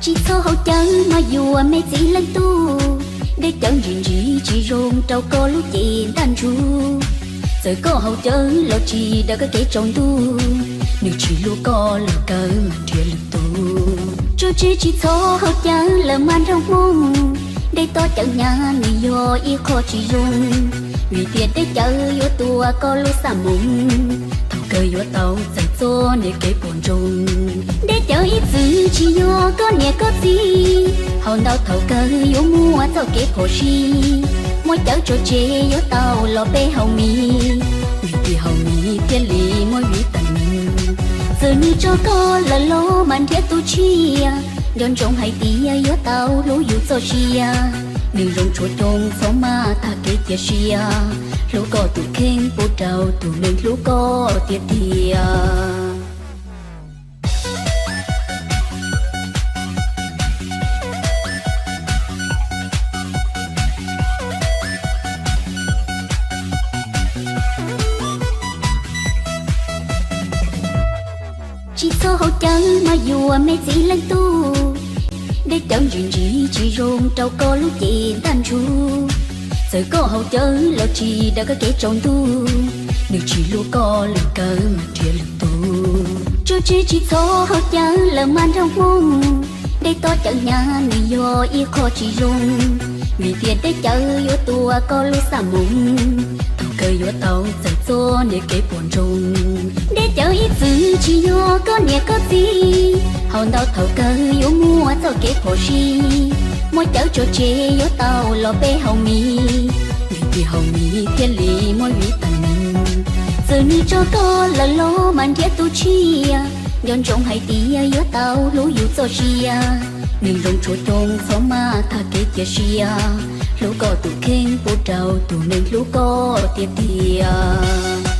Tsis txhob haus cawv mas yuav me txiv leej tub, dej cawv ntsim ntsim tsis zoo rau koj lub cev ntaj ntsug. Txawm koj haus cawv los tsis daws koj kev tsaus ntuj, nws tsis hlub koj lawm kawg mas nrhiav lwm tus. Tso tseg tsis txhob haus cawv lawm mas nraug Hmoob, dej tob cawv hnyav nws yog ib qho tsis zoo, vim tias dej cawv yuav tua koj lub xaj moos, thaum kawg yuav tau txais txoj niam kev puas ntsoog. Dej cawv ib txwm tsis yog koj niam koj txiv, haus ntau thaum kawg yuav muaj txoj kev phom sij. Muaj cawv tso tseg yuav tau los peb haus mis, vim tias haus mis thiaj li muaj vitamin. Txawm nws tso koj lawm los mas nrhiav tus tshiab, nco ntsoov hais tias yuav tau hlub yus txoj sia. Neeg zoo tshuav coob txhob maj tag kev cia siab, hlub koj tus kheej pub rau tus neeg hlub koj tiag tiag. Tsis txhob haus cawv mas yuav me txiv leej tub, dej cawv ntsim ntsim tsis zoo rau koj lub cev ntaj ntsug. Txawm koj haus cawv los tsis daws koj kev tsaus ntuj, nws tsis hlub koj lawm kawg mas nrhiav lwm tus. Tso tseg tsis txhob haus cawv lawm mas nraug Hmoob, dej tob cawv hnyav nws yog ib qho tsis zoo, vim tias dej cawv yuav tua koj lub xaj moos, thaum kawg yuav tau txais txoj niam kev puas ntsoog. Dej cawv ib txwm tsis yog koj niam koj txiv, haus ntau thaum kawg yuav muaj txoj kev phom sij. Muaj cawv tso tseg yuav tau los peb haus mis, vim tias haus mis thiaj li muaj vitamin. Txawm nws tso koj lawm los mas nrhiav tus tshiab, nco ntsoov hais tias yuav tau hlub yus txoj sia. Neeg zoo tshuav coob txhob maj tag kev cia siab, hlub koj tus kheej pub rau tus neeg hlub koj tiag tiag.